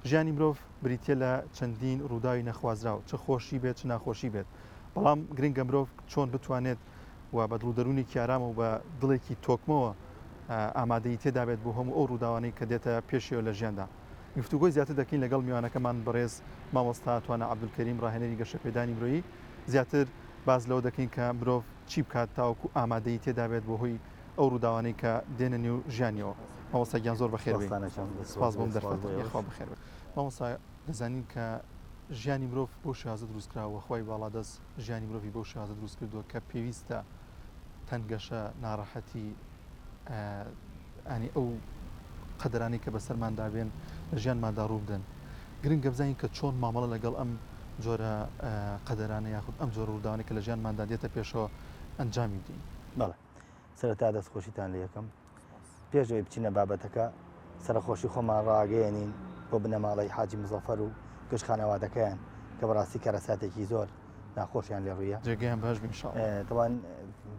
ژیانی مرۆڤ بریتیە لە چەندین ڕووداوی نەخوازراو چ خۆشی بێت چ ناخۆشی بێت بەڵام گرنگە مرۆڤ چۆن بتوانێت و بە دڵ و دەروونێکی ئارامە و بە دڵێکی تۆکمەوە ئامادەیی تێدا بێت بۆ هەموو ئەو ڕووداوانەی کە دێتە پێشیەوە لە ژیاندا. گفتوگۆی زیاتر دەکەین لەگەڵ میوانەکەمان بەڕێز مامۆستا توانا عەبدولکەریم ڕاهێنەری گەشەپێدانی مرۆیی زیاتر باس لەوە دەکەین کە مرۆڤ چی بکات تاوەکو ئامادەیی تێدا بێت بۆ هۆی ئەو ڕووداوانەی کە دێنە نێو ژیانیەوە. مامۆستا گیان زۆر بەخێر بێی. سپاس بۆ ئەم دەرفەتە. یاخوا بەخێر بێی. مامۆستا دەزانین کە ژیانی مرۆڤ بەو شێوازە دروست کراوە و خوای باڵادەست ژیانی مرۆڤی بەو شێوازە دروست کردووە کە پێویستە تەنگەشە، ناڕەحەتی، ینی ئەو قەدەرانەی کە بەسەرماندا بێن لە ژیانماندا ڕوو بدەن. گرنگە بزانین کە چۆن مامەڵە لەگەڵ ئەم جۆرە قەدەرانە یاخود ئەم جۆرە ڕووداوانەی کە لە ژیانماندا دێتە پێشەوە ئەنجامی بدەین. بەڵێ سەرەتا دەستخۆشیتان لێ یەکەم پێش ئەوەی بچینە بابەتەکە سەرەخۆشی خۆمان ڕاگەیەنین بۆ بنەماڵەی حاجی مزەفەر و گشت خانەوادەکەیان کە بەڕاستی کارەساتێکی زۆر ناخۆشیان لێ ڕوویە جێگەیان باش بێ ئینشاڵڵا. تەوان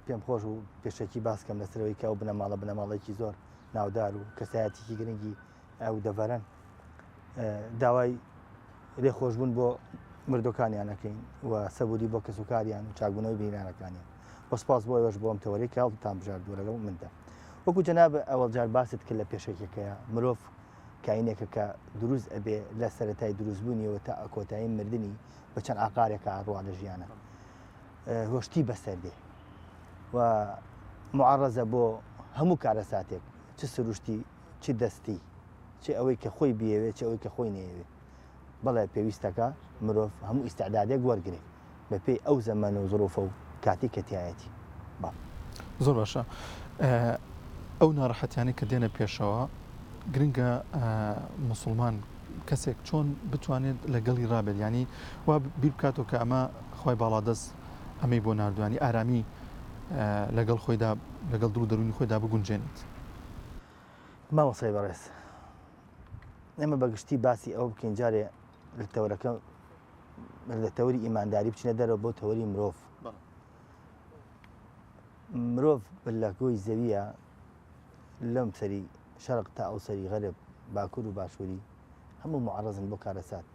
پێم خۆش و پێشەکی باس کەم لەسەرەوەی کە ئەو بنەماڵە بنەماڵەیەکی زۆر ناودار و کەسایەتیکی گرنگی ئەو دەڤەرەن داوای لێخۆشبوون بۆ مردوەکانیان ئەەکەین و سەبوری بۆ کەسوکاریان و چاکبوونەوەی بینارەکانیان و سپاس بۆ ئێوەش بۆ ئەم تەوەرەی کە هەڵتان بژاردووە لەگەڵ مندا وەکو جەناب ئەوەڵ جار باست کرد لە پێشەکیەکەیە مرۆڤ کاینێکە کە دروست ئەبێ لە سەرەتای دروستبوونیەوە تا کۆتایی مردنی بە چەند ئاقارێکە ئەڕوا لە ژیانە هۆشتی بەسەر دێ و معڕزە بۆ هەموو کارەساتێک چ سروشتی چ دەستی چ ئەوەی کە خۆی بیەوێ چ ئەوەی کە خۆی نەیەوێ بەڵێ پێویستەکە مرۆڤ هەموو ئیستعدادێک وەرگێ بەپێی ئەو زەمەن و زروفە و کاتی کە تیایەتی. بەڵێ. زۆر باشە ئەو ناڕەحەتیانەی کە دێنە پێشەوە گرنگە موسڵمان کەسێک چۆن بتوانێت لەگەڵی ڕابێت یانی وا بیر بکاتەوە کە ئەمە خوای باڵادەست ئەمەی بۆ ناردووە یانی ئارامی لەگەڵ خۆیدا لەگەڵ دڵ و دەروونی خۆیدا بگونجێنێت. مامۆستای بەڕێز ئێمە بەگشتی باسی ئەوە بکەین جارێ لە تەوەرەکە لە تەوەری ئیمانداری بچینە دەرەوە بۆ تەوەری مرۆڤ مرۆڤ لە گۆی زەویە لەم سەری شەرق تا ئەو سەری غەرب باکوور و باشووری هەموو معرەزن بۆ کارەسات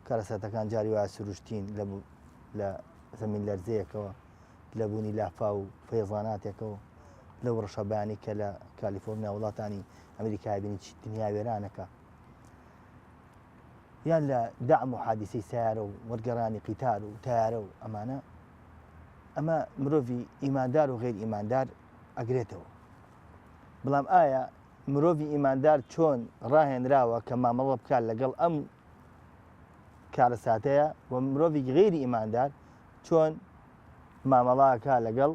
کارەساتەکان جاری وایە سروشتین لە لە زەمین لەرزەیەکەوە لە بوونی لافاو و فەیزاناتێکەوە لەو ڕەشەبانی کە لە کالیفۆرنیا وڵاتانی ئەمریکای بینی چی دنیا وێرانەکە یان لە دەعم و حادیسەی سەیارە و وەرگەڕانی قیتار و تەیارە و ئەمانە ئەمە مرۆڤی ئیماندار و غیر ئیماندار ئەگرێتەوە بەڵام ئایا مرۆڤی ئیماندار چۆن ڕاهێنراوە کە مامەڵە بکات لەگەڵ ئەم کارەساتەیە و مرۆڤی غیری ئیماندار چۆن مامەڵاکە لەگەڵ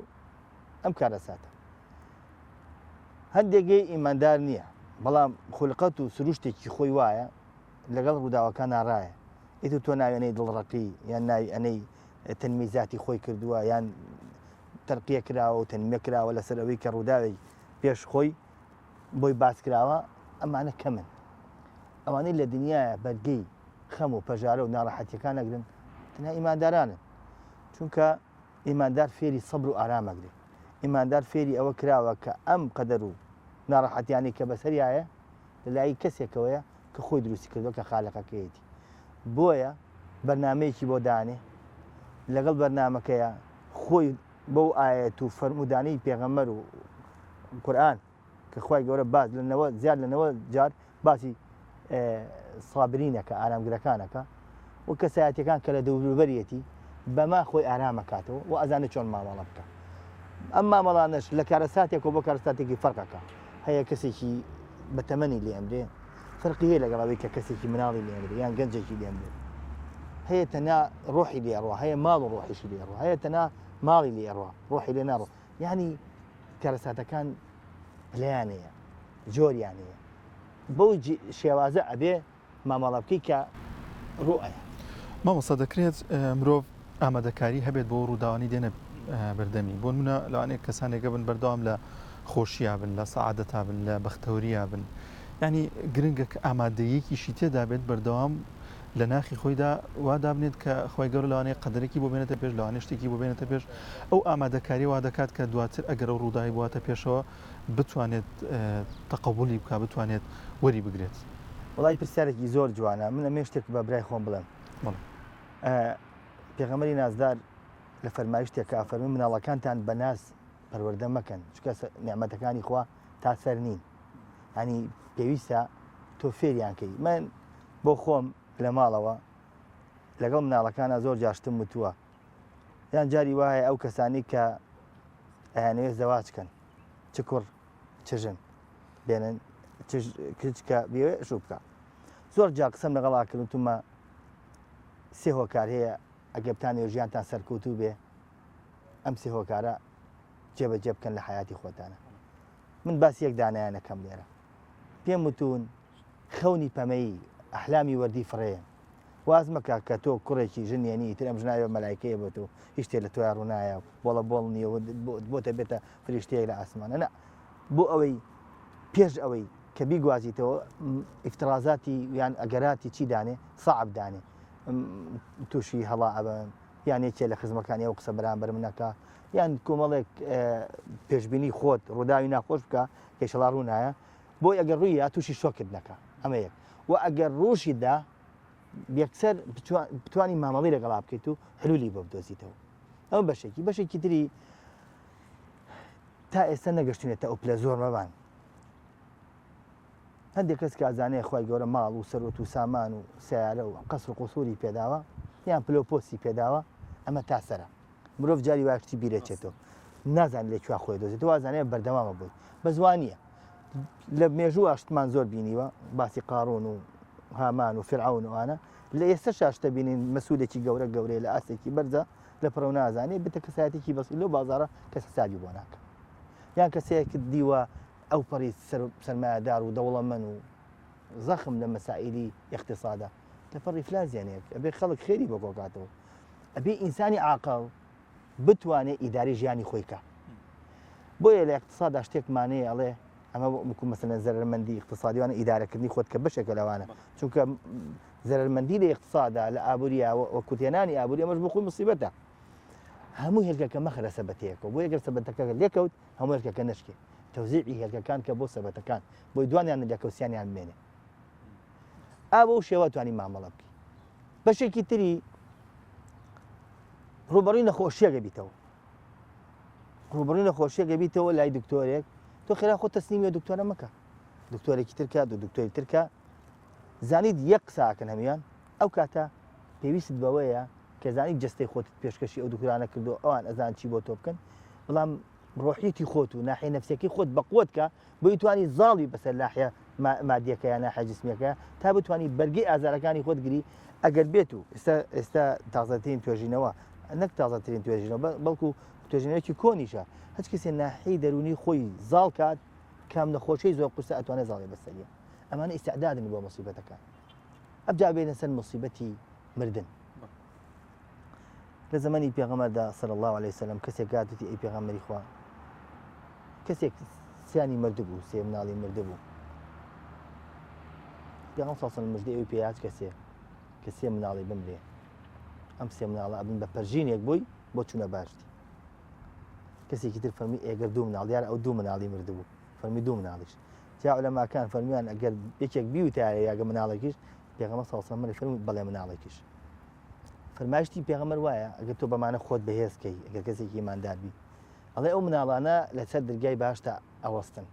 ئەم کارەساتە هەندێک ئیماندار نییە بەڵام خولقەت و سروشتێکی خۆی وایە لەگەڵ ڕووداوەکان ناڕایە ئیتر تۆ ناوی ئەنەی دڵڕەقی یان ناوی ئەنەی تەنمی زاتی خۆی کردووە یان تەرقیە کراوە و تەنمیە کراوە لەسەر ئەوەی کە ڕووداوێک پێش خۆی بۆی باس کراوە ئەمانە کەمن ئەوانەی لە دنیاە بەرگەی خەم و پەژارە و ناڕەحەتیەکان ئەگرن تەنها ئیماندارانن چونکە ئیماندار فێری سەبر و ئارام ئەگرێ ئیماندار فێری ئەوە کراوە کە ئەم قەدەر و ناڕەحەتیانەی کە بەسەریایە لەلای کەسێکەوەیە کە خۆی دروستی کردووە کە خالقەکەیەتی بۆیە بەرنامەیەکی بۆ دانێ لەگەڵ بەرنامەکەیە خۆی بەو ئایەت و فەرموودانەی پێغەمبەر و قورئان کە خوای گەورە باس لە نەوە زیاد لە نەوە جار باسی سابرینەکە ئارامگرەکانەکە و کەسایەتەکان کە لە دەوروبەریەتی بەما خۆی ئارامەکاتەوە و ئەزانێت چۆن مامەڵە بکە ئەم مامەڵانەش لە کارەساتێکەوە بۆ کارەساتێکی فەرقەکە هەیە کەسێکی بە تەمەنی لێ ئەمرێ فەرقی هەیە لەگەڵ ئەوەی کە کەسێکی مناڵی لێ ئەمرێ یان گەنجێکی لێ ئەمرێ هەیە تەنها ڕۆحی لێ ئەڕوا هەیە ماڵ و ڕۆحیشی لێ ئەڕوا هەیە تەنها ماڵی لێ ئەڕوا ڕۆحی لێ ناڕۆ یعنی کارەساتەکان پلەیان هەیە جۆریان هەیە بەو شێوازە ئەبێ مامەڵە بکەی کە ڕوو ئەیات. مامۆستا دەکرێت مرۆڤ ئامادەکاری هەبێت بۆ ڕووداوانی دێنە بەردەمی بۆ نمونە لەوانەیە کەسانێک هەبن بەردەوام لە خۆشییا بن لە سەعادەتا بن لە بەختەوەریا بن یعنی گرنگە کە ئامادەیەکیشی تێدا بێت بەردەوام لە ناخی خۆیدا وا دابنێت کە خوای گەورە لەوانەیە قەدەرێکی بۆ بێنێتە پێش لەوانەیە شتێکی بۆ بێنێتە پێش ئەو ئامادەکاری وا دەکات کە دواتر ئەگەر ئەو ڕووداوی بواتە پێشەوە بتوانێت تەقەبولی بکات بتوانێت وەری بگرێت. وەڵای پرسیارێکی زۆر جوانە من ئەمێ شتێک بە برای خۆم بڵێم پێغەمبەری نازدار لە فەرمایشتێکا فەرمی مناڵەکانتان بە ناز پەروەردە مەکەن چونکە نیعمەتەکانی خوا تا سەر نین ینی پێویستە تۆ فێریان کەی من بۆ خۆم لە ماڵەوە لەگەڵ مناڵەکانە زۆر جاشتم وتووە یان جاری وایە ئەو کەسانی کە ئەیانەوێت زەواج کەن چ کوڕ چ ژن بێنن کچ کە بێ شوو بکە زۆر جا قسەم لەگەڵا کردن تومە سێ هۆکار هەیە ئەگەر بتانەوێت ژیانتان سەرکەوتوو بێ ئەم سێ هۆکارە جێبەجێ بکەن لە حیاتی خۆتانە من باسی یەک دانیانەکەم لێرە پێم وتون خەونی پەمەیی ئەحلامی وەردی فڕێن واز مەکە کە تۆ کوڕێکی ژن یەنی تر ئەم ژنایە مەلایکەیە بۆ تۆ هیچ شتێ لە تۆیا ڕوونایە و بۆڵە بۆڵ نییە و بۆتە بێتە فریشتەیەک لە ئاسمانە نا بۆ ئەوەی پێش ئەوەی کە بیگوازیتەوە ئیفترازاتی یان ئەگەراتی چی دانێ سەعب دانێ تووشی هەڵا ئەبن یان یەکێ لە خزمەکانی ئەو قسە بەرامبەر منەکە یان کۆمەڵێک پێشبینی خۆت ڕووداوی ناخۆش بکە کەشەڵا ڕوونایە بۆی ئەگەر ڕووی یا تووشی شۆکت نەکە ئەمە یەک و ئەگەر ڕووشی دا یەکسەر بتوانی مامەڵی لەگەڵا بکەیت و حلولی بۆ بدۆزیتەوە ئەو بەشێکی بەشێکی تری تا ئێستا نەگەشتونێتە ئەو پلە زۆر مەبان هەندێک کەس کازانەیە خی گەورە ماڵ و سەرۆت و سامان و سیارە و قەسر و قوسوری پێداوە یان پلە و پۆستی پێداوە ئەمە تا سەرە مرۆڤ جاری وایە شتی بیرەچێتەوە نازانێت لە کوێ خۆی دۆزێتەوە وازانێت بەردەوامە بۆی بەس وا نییە لە مێژوو ئاشتمان زۆر بینیوە باسی قارون و هامان و فرعون و ئەوانە لە ئێستا شاشتە بینین مەسوولێکی گەورە گەورەیە لە ئاستێکی بەرزە لە پڕە و نازانێ بتە کەسایەتێکی بەس لەو بازارە کەس حسابی بۆ ناکە یان کەسێک دیوە ئەو پەڕی سەرمایەدار و دەوڵەمەن و زەخم لە مەسائلی اقتصادە لە پەڕی فلازیانێک ئەبێ خەڵک خێری بۆ کۆکاتەوە ئەبێ ئینسانی عاقڵ بتوانێ ئیداری ژیانی خۆی کا بۆیە لە اقتصادا شتێکمان هەیە ئەڵێ ئەمە وەکو مەسەلەن زەرەرمەندی اقتصادیوانە ئیدارەکردنی خۆت کە بەشێکە لەوانە چونکە زەرەرمەندی لە اقتصادا لە ئابووریا و کورتهێنانی ئابووری ئەمەش بۆ خۆی مصیبەتە هەموو هێلکەکە مەخەرە سەبەتەیەکەوە بۆ یەگەر سەبەتەکە لێکەوت هەموو هێلکەکە نەشکێ تەوزیعی هێلکەکان کە بۆ سەبەتەکان بۆی دوانیان لەکەوسیانیان بمێنێ ئا بەو شێوە توانی مامەڵە بکەی بەشێکی تری ڕوبەڕووی نەخۆشیەکە بیتەوە ڕوبەڕووی نەخۆشیەکە بیتەوە لای دکتۆرێک تۆ خێرا خۆ تەسلیمی دکتۆرە مەکە دکتۆرێکی ترکە دو دکتۆری ترکە زانیت یەک قساکەن هەموان ئەو کاتە پێویست بەوەیە کە زانیت جستەی خۆتت پێشکەشی ئەو دکتۆرانە کردو ئەوان ئەزان چی بۆ تۆ بکەن بەڵام ڕۆحیەتی خۆت و ناحیە نەفسیەکەی خۆت بەقوەت کە بۆی توانی زاڵی بەسەر ناحیە مادیەکە یا ناحیە جسمیەکە تا بتوانی بەرگەی ئازارەکانی خۆت گری ئەگەر بێت و ئێستا ئێستا تازەترین توێژینەوە نەک تازەترین توێژینەوە بەڵکو توێژینەوەیەکی کۆنیشە هەچ کەسێ ناحیەی دەروونی خۆی زاڵ کات کام نەخۆشی زۆر قورسە ئەتوانێت زاڵی بەسەریە ئەمانە ئیستعدادن بۆ مصیبەتەکان ئەبجا بێنە سەر مصیبەتی مردن لە زەمەنی پێغەمبەردا صلی اللە علیە وسلم کەسێک هات وتی ئەی پێغەمبەری خوا کەسێک سیانی مردبوو سێ مناڵی مردبوو پێغەمبەر صلی اللە علیه وسلم مژدەی ئەوی پێ هات کەسێ کە سێ مناڵی بمرێ ئەم سێ مناڵە ئەبن بە پەرژینێک بۆی بۆ چوونە باشتی کەسێکی تر فەرمی ئێگەر دوو مناڵ دیار ئەو دوو مناڵی مردبوو فەرمی دوو مناڵیش جا عولەماکان فەرمیان ئەگەر یەکێک بیوتایە یاگە مناڵێکیش پێغەمبەر صلی اللە علیه وسلم فەرمووی بەڵێ مناڵێکیش فەرمایشتی پێغەمبەر وایە ئەگەر تۆ بەمانە خۆت بەهێز کەی ئەگەر کەسێکی ئیماندار بی ئەڵێ ئەو مناڵانە لەسەر درگای باشتە ئەوەستن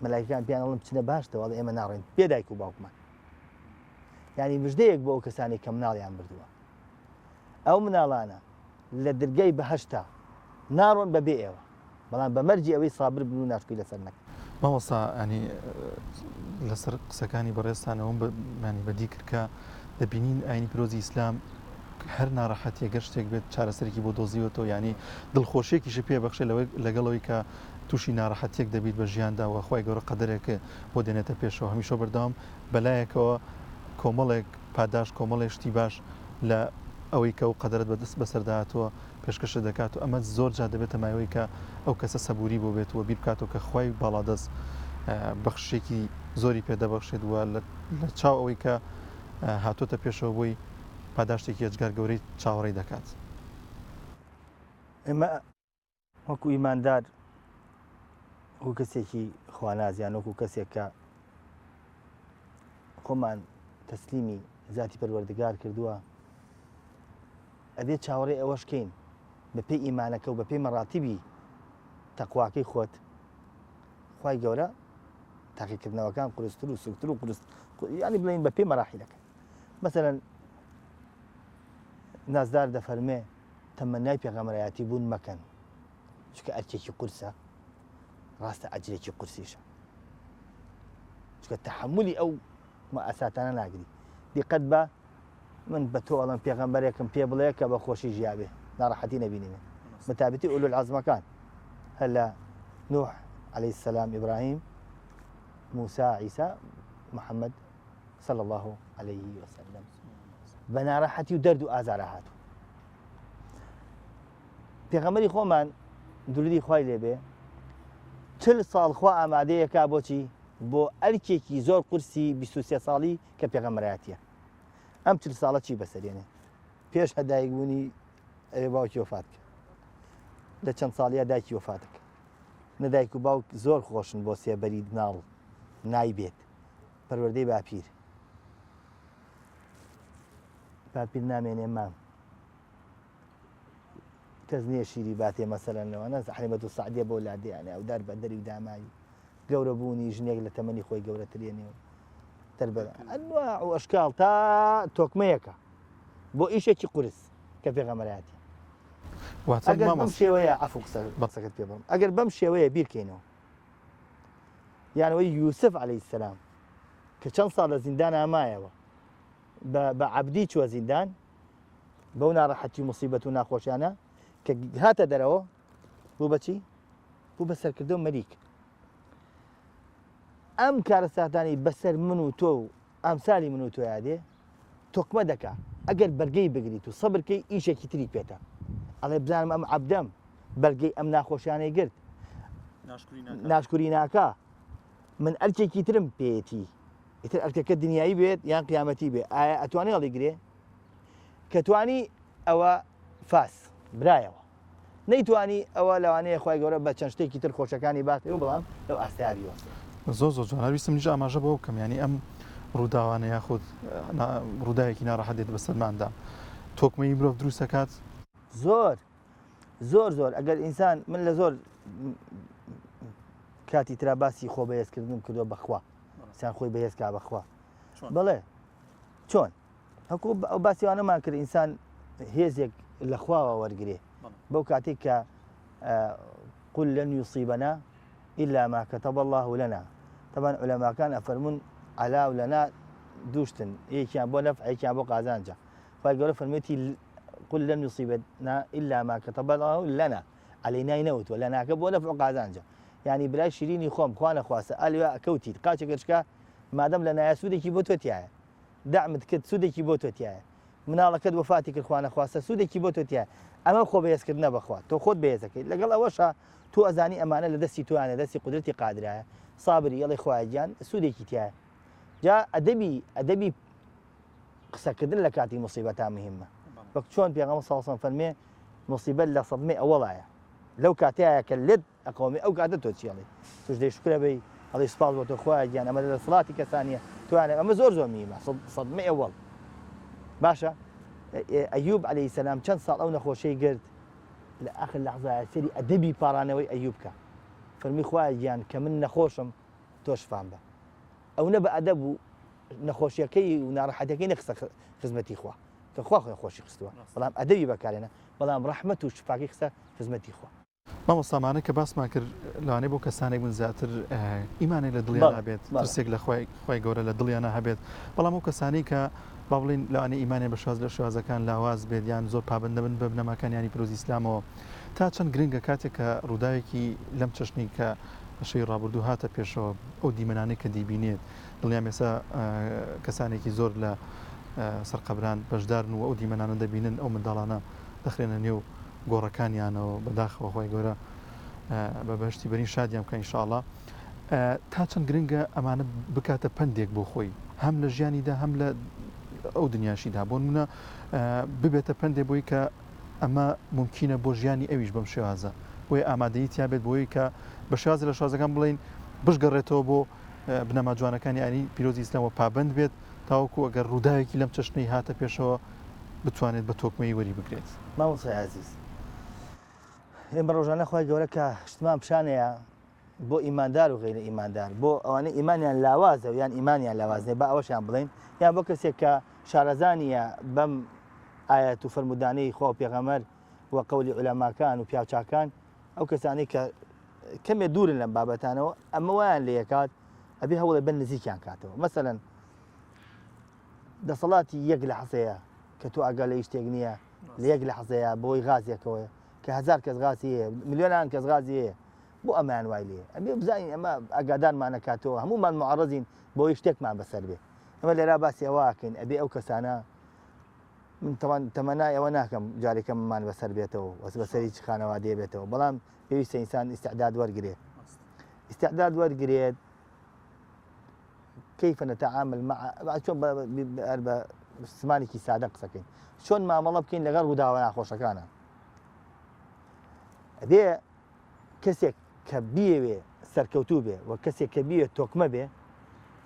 مەلایکان پیان ئەڵم بچنە باشتەوە ئەڵێ ئێمە ناڕۆین بێ دایک و باوکمان یعنی مژدەیەک بۆ ئەو کەسانێک کە مناڵیان بردووە ئەو مناڵانە لە درگای بەهەشتا ناڕۆن بەبێ ئێوە بەڵام بە مەرجی ئەوەی سابر بن و ناشکری لەسەر نەکەن. مامۆستا ینی لەسەر قسەکانی بەڕێزتان ئەوەم ینی بەدی کرد کە دەبینین ئاینی پیرۆزی ئیسلام هەر ناڕەحەتیە گەر شتێک بێت چارەسەرێکی بۆ دۆزیوەتەوە ینی دڵخۆشیەکیشی پێ بەخشێ لەوەی لەگەڵەوەی کە تووشی ناڕەحەتیەک دەبیت بە ژیاندا و خوای گەورە قەدەرێک بۆ دێنێتە پێشەوە هەمیشە بەردەوام بەلایەکەوە کۆمەڵێک پاداشت کۆمەڵێک شتی باش لە ئەوەی کە ئەو قەدەرت بەدەست بەسەردا هاتووە پێشکەشت دەکات و ئەمە زۆر جار دەبێتە مایەوەی کە ئەو کەسە سەبووری بۆ بێت و بیر بکاتەوە کە خوای باڵادەست بەخششێکی زۆری پێ دەبەخشێت و لە چاو ئەوەی کە هاتۆتە پێشەوە بۆی پاداشتێکی ئێجگار گەورەی چاوەڕێی دەکات. ئێمە وەکو ئیماندار وەکو کەسێکی خواناز یان وەکو کەسێک کە. خۆمان تەسلیمی زاتی پەروەردگار کردووە ئەبێ چاوەڕێ ئەوەش کەین بەپێی ئیمانەکە و بەپێی مەڕاتیبی تەقواکەی خۆت خوای گەورە تاقیکردنەوەکان قورستر و سوکتر و قورس ینی بڵین بە پێی مەراحیلەکە مەسەرەن نازدار دەفەرمێ تەمەنای پێغەمەرایەتی بوون مەکەن چکە ئەرکێکی قورسە ڕاستە ئەجرێکی قورسیشە چکە تحملی ئەو مەئاساتانە ناگری دیقەت بە من بە تۆ ئەڵێم پێغەمبەرێکم پێ بڵێ کە بە خۆشی ژیابێ ناڕەحەتی نەبینیمێ بەتابەتی ئولو العەزمەکان هەر لە نوح عەلەیهی السلام ئیبراهیم موسا عیسا محەممەد صلی الله علیه وسلم بە ناڕەحەتی و دەرد و ئازارە هاتوو پێغەمبەری خۆمان درودی خوای لێبێ چل ساڵ خوا ئامادەیەکا بۆچی بۆ ئەرکێکی زۆر قورسی 23 ساڵی کە پێغەمبەرایەتیە ئەم چل ساڵە چی بەسەرێنێ پێش هەدایک بوونی ئەوێ باوکی وەفات کرد لە چەند ساڵیە دایکی وەفاتەکە نە دایک و باوک زۆر خۆشن بۆ سێبەری مناڵ نایبێت پەروەردەی باپیر باپیر نامێنێ مام کەس نییە شیری باتێ مەسەلەن لەوانە حەلیمەت و سەعدیە بۆ لادێیانێ ئەو دار بە دەری و داماوی گەورە بوونی ژنێک لە تەمەنی خۆی گەورەترێنێ و دەربە ئەنواع و ئەشکال تا تۆکمەیەکە بۆ ئیشێکی قورس کە پێغەمەرایەتی واتە ئەگەر بەم مامۆستا شێوەیە عەفو قسە قسەکەت پێ بڕم ئەگەر بەم شێوەیە بیرکەینەوە یانەوەی یوسف عەلەیهی السلام کە چەند ساڵ لە زیندانا مایەوە بە بە عەبدی چووە زیندان بەو ناڕەحەتی و موسیبەت و ناخۆشیانە کە هاتە دەرەوە بوو بەچی بوو بە سەرکردە و مەلیک ئەم کارەساتانی بەسەر من و تۆ و ئەمسالی من و تۆیا دێ تۆکمە دەکا ئەگەر بەرگەی بگریت و سەبرکەی ئیشێکی تری پێتە ئەڵێ بزانم ئەم عەبدەم بەرگەی ئەم ناخۆشیانەی گرت ناشکوری ناکا من ئەرکێکی ترم پێیەتی ئیتر ئەرکەکە دنیایی بێت یان قیامەتی بێ ئایا ئەتوانێ هەڵیگرێ کە توانی ئەوە فاس برایەوە نەیتوانی ئەوە لەوانەیە خوای گەورە بە چەند شتێکی تر خۆشەکانی باتێ و بەڵام لەو ئاستەیا بیوەستێ. زۆر زۆر جوان هەر ویستم منیش ئاماژە بەوە بکەم یانی ئەم ڕووداوانە یاخود ڕووداوێکی ناڕەحەت دێت بەسەرماندا تۆکمەیی مرۆڤ دروست دەکات. زۆر زۆر زۆر ئەگەر ئینسان من لە زۆر کاتی ترا باسی خۆ بەهێزکردنم کردووە بەخوا سان خۆی بەهێز کا بەخوا بەڵێ چۆن هەکو ئەو باسی وانەمان کرد ئینسان هێزێک لە خواوە وەرگێ بەو کاتێک کە قل لن يصيبنا إلا ما كتب الله لنا طبعا علەماکان ئەفەرمونون علا و لەنا دووشتن یەکیان بۆ نەف یەکیان بۆ قازانجە خوای گەورە فەرموویەتی قل لن يصيبنا إلا ما كتب الله لنا علينا نەوتوە لەناکە بۆ نەفع و قازانجە یعنی برای شیرینی خۆم خوا نەخواستە ئەلوە کەوتیت قاچێکت شکا مادەم لە نایە سوودێکی بۆ تۆ تایە دەعمت کرد سوودێکی بۆ تۆ تایە مناڵەکەت وەفاتی کرد خوا نەخواستە سوودێکی بۆ تۆ تایە ئەمە خۆ بەهێزکردنە بەخوا تۆ خۆت بەهێزەکەیت لەگەڵ ئەوەشا تۆ ئەزانی ئەمانە لە دەستی تۆیانە دەستی قودرەتی قادرایە سابری ئەڵێ خوایە گیان سوودێکی تایە جا ئەدەبی ئەدەبی قسەکردن لە کاتی موسیبەتا مهمە وەک چۆن پێغەمبەر صلی الله علیه و فەرمێ موسیبەت لە سەدمەی ئەوەڵایە لەو کاتەیە کە لێت ئەقەومێ ئەو کاتە تۆ چی ئەڵێی توش دەی شکرە بی ئەڵێی سوپاس بۆ تۆ خوایە گیان ئەمە لە دەسەڵاتی کەسانیە توانە ئەمە زۆر زۆر مهمە سەدمەی ئەوەڵ باشە ئەیوب عەلەیهی سەلام چەند ساڵ ئەو نەخۆشەی گرت لە ئاخر لەحزایە سەری ئەدەبی پاڕانەوەی ئەیوب کە فەرمی خوایە گیان کە من نەخۆشم تۆ شفام بە ئەو نە بە ئەدەب و نەخۆشیەکەی و ناڕەحەتەکەی نەخستە خزمەتی خوا کە خوا خۆی خۆشی خستووە بەڵام ئەدەبی بەکارێنە بەڵام ڕەحمەت و شفاکەی خستە خزمەتی خوا. مامۆستا ئەمانە کە باسمان کرد لەوانەیە بۆ کەسانێک بن زیاتر ئیمانێک لە دڵیان هەبێت ترسێک لە خوای خوای گەورە لە دڵیانە هەبێت بەڵام ئەو کەسانی کە با بڵین لەوانەیە ئیمانیان بە شێواز لە شێوازەکان لاواز بێت یان زۆر پابەند نەبن بە بنەماکان یانی پیرۆزی ئیسلامەوە تا چەند گرنگە کاتێک کە ڕووداوێکی لەم چەشنی کە لە شەوی ڕابردوو هاتە پێشەوە ئەو دیمەنانەی کە دەیبینێت دڵنیام ئێستا کەسانێکی زۆر لە سەر قەبران بەشدارن و ئەو دیمەنانە دەبینن ئەو منداڵانە دەخرێنە نێو گۆڕەکانیانەوە بەداخەوە خوای گەورە بە بەهشتی بەرین شادیان بکە ئینشاءاللە تا چەند گرنگە ئەمانە بکاتە پەندێک بۆ خۆی هەم لە ژیانیدا هەم لە ئەو دنیاشیدا بۆ نمونە ببێتە پەندێ بۆی کە ئەمە مومکینە بۆ ژیانی ئەویش بەم شێوازە بۆیە ئامادەیی تیا بێت بۆی کە بە شێوازە لە شێوازەکان بڵێین بشگەڕێتەوە بۆ. بنەما جوانەکانی ئاینی پیرۆزی ئیسلامەوە پابەند بێت تاوەکو ئەگەر ڕووداوێکی لەم چەشنەی هاتە پێشەوە بتوانێت بە تۆکمەیی وەری بگرێت. مامۆستای ئازیز ئێمە ڕۆژانە خوای گەورە کە شتمان پیشانەیە بۆ ئیماندار و غەیرە ئیماندار بۆ ئەوانەی ئیمانیان لاوازە و یان ئیمانیان لاواز نیە با ئەوەشیان بڵێین یان بۆ کەسێک کە شارەزا نییە بەم ئایەت و فەرموودانەی خوا و پێغەمبەر و قەولی عولەماکان و پیاوچاکان ئەو کەسانەی کە کەمێ دوورن لەم بابەتانەوە ئەمە وایان لێکات ئەبێ هەوڵێ بن نزیکیان کاتەوە مەسەلەن دەسەڵاتی یەک لە حەزەیە کە تۆ ئاگا لە هیچ شتێک نییە لە یەک لە حەزەیە بۆی غازێکەوەیە کە هەزار کەس غازی هەیە ملیۆنان کەس غازی هەیە بۆ ئەمەیان وای لێ ئەبێ بزانین ئەمە ئاگادارمان نەکاتەوە هەموومان معڕزین بۆی شتێکمان بەسەر بێ ئەمە لێرا باسی ئەوە ئەکەین ئەبێ ئەو کەسانە من تەوان تەمەنای ئەوە ناکەم جارێکەممان بەسەر بێتەوە وەس بەسەر هیچ خانەوادەیە بێتەوە بەڵام پێویستە ئینسان ئیستعداد وەرگێ ئیستعداد وەرگێت كيف نتعامل مع چۆن بە زمانێکی سادە قسەکەین چۆن مامەڵە بکەین لەگەڵ ڕووداوە ناخۆشەکانە ئەبێ کەسێک کە بیەوێ سەرکەوتوو بێ و کەسێک کە بیەوێ تۆکمە بێ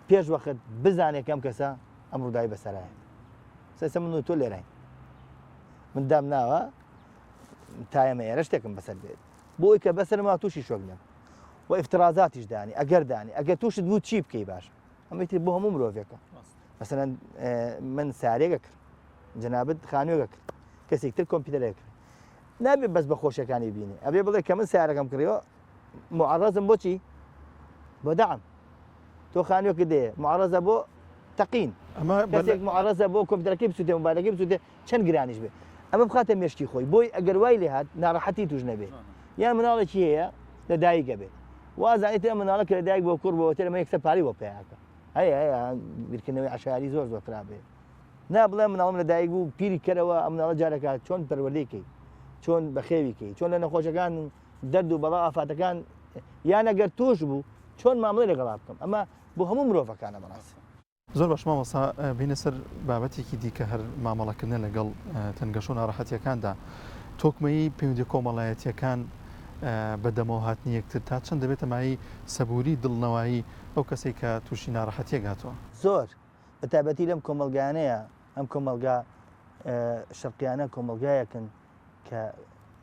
پێش وەخت بزانێ کە ئەم کەسە ئەم ڕووداوی بەسەرایە سەسە من و تۆ لێراین من دام ناوە تا ئێمە ئێرە شتێکم بەسەر بێت بۆی کە بەسەرما تووشی شۆک نەبم و ئفترازاتیش دانی ئەگەر دانی ئەگەر تووشت بوو چی بکەی باش ئەمەی تر بۆ هەموو مرۆڤێکە مەسەلەن من سارێکە کرد جەنابت خانوێکە کرد کەسێک تر کۆمپیوتەرێک کرد نابێ بەس بە خۆشیەکانی بینێ ئەبێ بڵێ کە من سیارەکەم کڕیەوە معڕزم بۆچی بۆ دەعم تۆ خانوێکە دێ معڕزە بۆ تەقین ئەمە کەسێک معڕزە بۆ کۆمپیوتەرەکەی بسووتێ مۆبایلەکەی بسووتێ چەند گرانیش بێ ئەمە بخاتە مێشکی خۆی بۆی ئەگەر وای لێ هات ناڕەحەتی توش نەبێ یان مناڵێکی هەیە لە دایکە بێ وازانیت ئەم مناڵە کە لە دایک بۆ کوڕ بۆ تر ئەمە یەکسەر پارەی بۆ پیاکە هەیە هەیە بیرکردنەوەی عەشایەری زۆر زۆر خراپ بێ نا بڵێ مناڵم لە دایک بوو پیری کەرەوە ئەم مناڵە جارەکە چۆن پەروەردەی کەی چۆن بەخێوی کەی چۆن لە نەخۆشەکان دەرد و بەڵا ئافاتەکان یان ئەگەر توش بوو چۆن مامەڵەی لەگەڵا بکەم ئەمە بۆ هەموو مرۆڤەکانە بەڕاستی. زۆر باش مامۆستا بینە سەر بابەتێکی دیکە هەر مامەڵەکردنە لەگەڵ تەنگەشە و ناڕەحەتیەکاندا تۆکمەیی پەیوەندیە کۆمەڵایەتیەکان بە دەمەوە هاتنی یەکتر تا چەند دەبێتە مایەی سەبووری دڵنەوایی ئەو کەسەی کە تووشی ناڕەحەتیەک هاتووە؟ زۆر بە تایبەتی لەم کۆمەڵگایانەیە، ئەم کۆمەڵگا شەرقیانە کۆمەڵگایەکن کە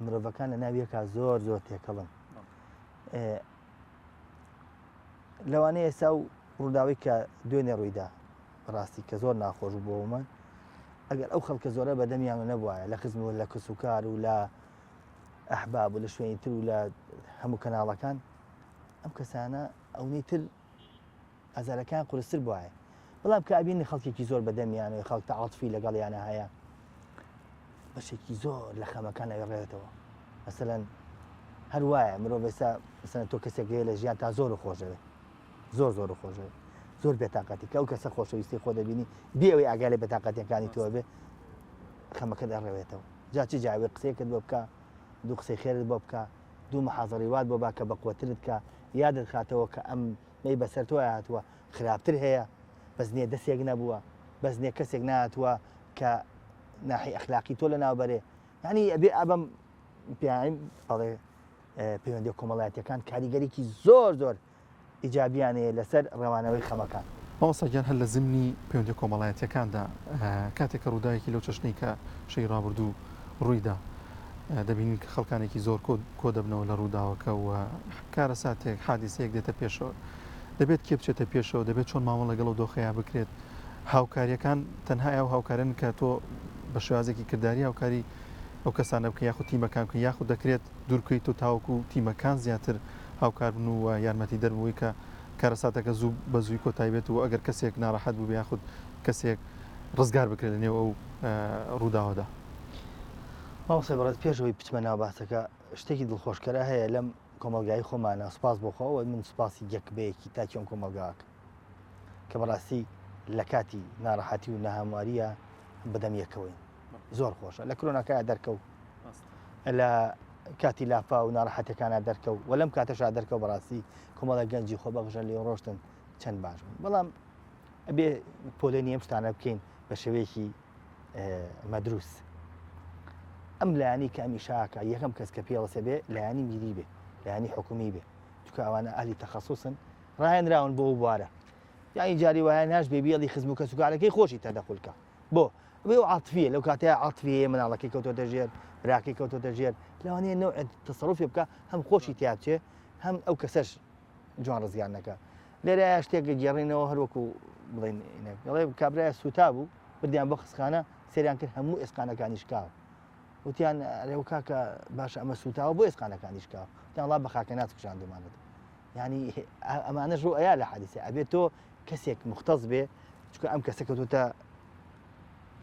مرۆڤەکان لە ناو یەکا زۆر زۆر تێکەڵن. لەوانەیە ئێستا و ڕووداوی کە دوێنێ ڕوویدا ڕاستی کە زۆر ناخۆش بوو بۆمان ئەگەر ئەو خەڵکە زۆرە بەدەمیان نەبوایە لە خزم و لە کەسوکار و لە ئەحباب و لە شوێنی تر و لە هەموو کەناڵەکان ئەم کەسانە ئەونەی تر ئازارەکان قورستر بوایە بەڵام کە ئەبینی خەڵکێکی زۆر بەدەمیانەوە خەڵک تەعاتفی لەگەڵیانە هەیە بەشێکی زۆر لە خەمەکان ئەگەڕێتەوە مەسەلەن هەر وایە مرۆڤ ئێستا مەسەلەن تۆ کەسێک هەیە لە ژیان تا زۆر خۆشەوێت زۆر زۆر خۆشەوێت زۆر بێتاقەتی کە ئەو کەسە خۆشەویستی خۆ دەبینی بێ ئەوەی ئاگای لە بێتاقەتیەکانی تۆ بێ خەمەکە دەڕەوێتەوە جا چ جاوێ قسەیەکت بۆ بکە دوو قسەی خێرت بۆ بکە دوو محازەڕی وات بۆ با کە بەقوەترت کە یادت خاتەوە کە ئەم مەی بەسەر تۆ هاتووە خراپتر هەیە بەس نییە دەسێک نەبووە بەس نییە کەسێک نهاتووە کە ناحی ئەخلاقی تۆ لە ناوبەرێ یعنی ئەبێ ئابم پیایم بەڵێ پەیوەندی کۆمەڵایەتەکان کاریگەریکی زۆر زۆر ئیجابیان هەیە لەسەر ڕەوانەوەی خەمەکان. مامۆستا گیان هەر لە زمنی پەیوەندیە کۆمەڵایەتیەکاندا کاتێک کە ڕووداوێکی لەو چەشنەی کە شەوی ڕابردوو ڕوویدا دەبینین کە خەڵکانێکی زۆر کۆ دەبنەوە لە ڕووداوەکە و کارەساتێک حادیسەیەک دێتە پێشەوە دەبێت کێ بچێتە پێشەوە دەبێت چۆن مامەڵە لەگەڵ ئەو دۆخەیا بکرێت هاوکاریەکان تەنها ئەو هاوکارن کە تۆ بە شێوازێکی کرداری هاوکاری ئەو کەسانە بکەن یاخود تیمەکان بکەن یاخود دەکرێت دوورکەیت و تاوەکو تیمەکان زیاتر هاوکار بن و یارمەتیدەر بن بۆی کە کارەساتەکە زوو بە زووی کۆتایی بێت و ئەگەر کەسێک ناڕەحەت بووبێ یاخود کەسێک ڕزگار بکرێت لە نێو ئەو ڕووداوەدا. مامۆستای بەڕێز پێش ئەوەی بچمە ناو باسەکە شتێکی دڵخۆشکەرە هەیە لەم کۆمەڵگای خۆمانە سوپاس بۆ خوا و من سوپاسی یەک بە یەکی تاکی ئەم کۆمەڵگا ئەکەم کە بەڕاستی لە کاتی ناڕەحەتی و ناهەمواریە بەدەم یەکەوەین زۆر خۆشە لە کرۆناکە دەرکەوت لە کاتی لافاو و ناڕەحەتەکانە دەرکەوت و لەم کاتەشا دەرکەوت بەڕاستی کۆمەڵە گەنجی خۆبەخشە لێ ڕۆشتن چەند باش بوون بەڵام ئەبێ پۆلێنی ئەم شتانە بکەین بە شێوەیەکی مەدروس ئەم لایەنی کە ئەمیشاکە یەکەم کەس کە پێڵسە بێ لایەنی میری بێ لایەنی حکومی بێ چونکە ئەوانە ئەهلی تەخەسوسن. ڕاهێنراون بۆ ئەو بوارە یانی جاری وایە ناش بێ بیڵی خزم و کەسوکارەکەی خۆشی تەدەخول کە بۆ ئەو عاتفیە لەو کاتەیە عاتفی هەیە مناڵەکەی کەوتۆتە ژێر براکەی کەوتۆتە ژێر لەوانەیە نەوع تەسەروفێ بکە هەم خۆشی تیا بچێ هەم ئەو کەسەش جوان ڕزگار نەکە لێرە شتێک گەێڕینەوە هەروەکو بڵێن دەڵێ کابرای سوتا بوو بردیان بۆ خستخانە سەریان کرد هەموو ئێسقانەکانی شکاوە وتیان ئەرێ و کاکە باشە ئەمە سوتاوە بۆ ئێسقانەکانی شکاوە وتیان وڵا بە خاکەناز کوژاندومانت یعنی ئەمانەش ڕوو ئەیا لە حادیسە ئەبێت تۆ کەسێک مختص بێ چونکە ئەم کەسە کەوتوتە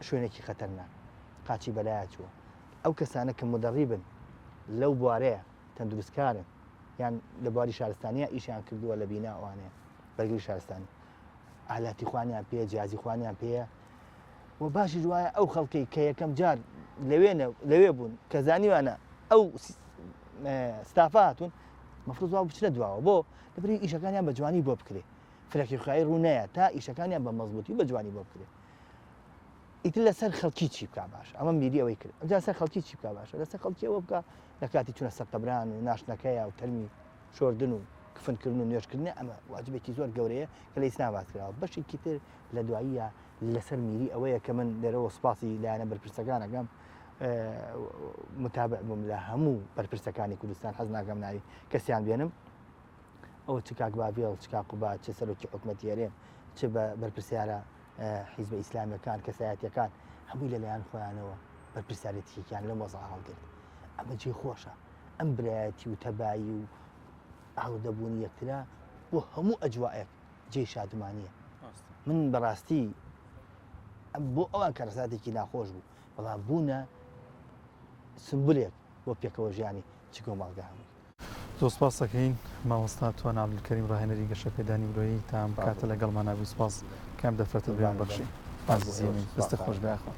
شوێنێکی خەتەرناک قاچی بەلایە چووە ئەو کەسانە کە مدەڕیبن لەو بوارەیە تەندروستکارن یان لە بواری شارستانیە ئیشیان کردووە لە بینا ئەوانەیە بەرگری شارستانی ئالاتی خوانیان پێ جیازی خوانیان پێیە و باشیش وایە ئەو خەڵکەی کە یەکەم جار لەوێ لەوێ بوون کە زانیوانە ئەو ستافە هاتوون مەفروض وا بچنە دواوە بۆ لەبری ئیشەکانیان بە جوانی بۆ بکرێ فرەکی خوایی ڕوو نەیە تا ئیشەکانیان بە مەزبوطی بە جوانی بۆ بکرێ ئیتر لەسەر خەڵکی چی بکا باش ئەمە میری ئەوەی کرد ئەمجا سەر خەڵکی چی بکا باشە لەسەر خەڵکی ئەوە بکە لە کاتی چونە سەر قەبران و ناشتنەکەیە و تەرمی شۆردن و کفنکردن و نوێژکردنە ئەمە واجبێکی زۆر گەورەیە کە لە ئیسلام باس کراوە بەشێکی تر لە دواییە لەسەر میری ئەوەیە کە من لێرەوە سوپاسی لایەنە بەرپرسەکان ئەکەم متابع بووم لە هەموو بەرپرسەکانی کوردستان حەز ناکەم ناوی کەسیان بێنم ئەوە چ کاک باڤێڵ چ کاک قوباد چ سەرۆکی حکومەتی هەرێم چ بە بەرپرسیارە حیزبە ئیسلامیەکان کەسایەتیەکان هەمووی لەلایەن خۆیانەوە بەرپرسیارێتیەکیان لەم وەزع هەڵگرت ئەمە جێ خۆشە ئەم برایەتی و تەبایی و ئاڵودەبوونی یەکترە بۆ هەموو ئەجوائێک جێی شادومانیە من بەڕاستی بۆ ئەوان کارەساتێکی ناخۆش بوو بەڵام بوونە سمبولێک بۆ پێکەوە ژیانی چ کۆمەڵگا هەمووی. زۆر سپاست دەکەین مامۆستا توانا عەبدولکەریم ڕاهێنەری گەشەپێدانی مرۆیی تا ئەم کاتە لەگەڵمانا بووی سپاس کە ئەم دەرفەتەت پێمان بەخشی ئازیزی من دەستت خۆش بێ یاخوا.